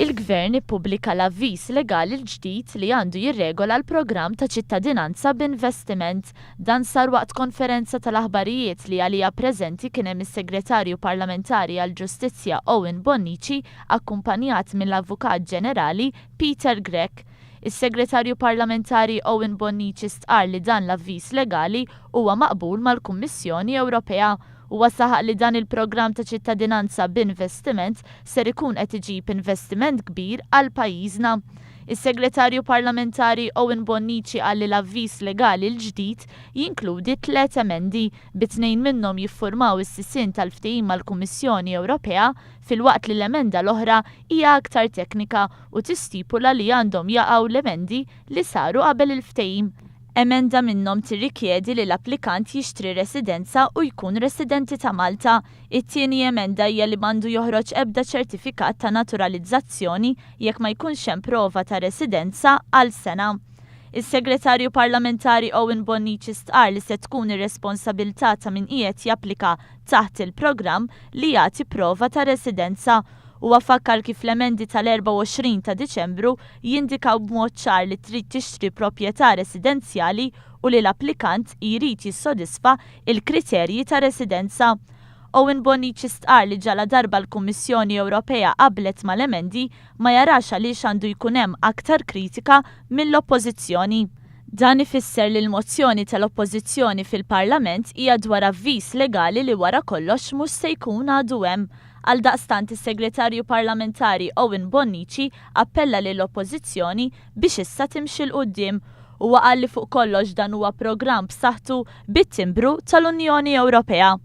Il-Gvern ippubblika l-avviż legali l-ġdid li għandu jirregola l-programm ta' ċittadinanza b'investiment. Dan sar waqt konferenza tal-aħbarijiet li għaliha preżenti kien hemm is-Segretarju Parlamentari għall-Ġustizzja Owen Bonnici akkumpanjat mill-Avukat Ġenerali Peter Grech. Is-Segretarju Parlamentari Owen Bonnici stqarr li dan l-avviż legali huwa maqbul mal-Kummissjoni Ewropea. Huwa saħaq li dan il-programm ta' ċittadinanza b'investiment ser ikun qed iġib investiment kbir għal pajjiżna. Is-Segretarju Parlamentari Owen Bonnici qal li l-avviż legali l-ġdid jinkludi tliet emendi, bi tnejn minnhom jiffurmaw is-sisien tal-ftehim mal-Kummissjoni Ewropea filwaqt li l-emenda l-oħra hija aktar teknika u tistipula li għandhom jaqgħu l-emendi li saru qabel il-ftehim. Emenda minnhom tirrikjedi li l-applikant jixtri residenza u jkun residenti ta' Malta. It-tieni emenda hija li m'għandu joħroġ ebda ċertifikat ta' naturalizzazzjoni jekk ma jkunx hemm prova ta' residenza għal sena. Is-Segretarju Parlamentari Owen Bonnici stqarr li se tkun ir-responsabilità ta' min qiegħed japplika taħt il-programm li jagħti prova ta' residenza. Huwa fakkar kif l-emendi tal-24 ta' Diċembru jindikaw b'mod ċar li trid tixtri proprjetà residenzjali u li l-applikant jrid jissodisfa l-kriterji ta' residenza. Owen Bonnici stqarr li ġaladarba l-Kummissjoni Ewropea qablet mal-emendi, ma jarax għaliex għandu jkun hemm aktar kritika mill-Oppożizzjoni. Dan ifisser li l-mozzjoni tal-Oppożizzjoni fil-Parlament hija dwar avviż legali li wara kollox mhux se jkun għadu hemm. Għaldaqstant is-Segretarju Parlamentari Owen Bonnici appella lill-Oppożizzjoni biex issa timxi 'l quddiem. Huwa qal li fuq kollox dan huwa programm b'saħħtu bit-timbru tal-Unjoni Ewropea.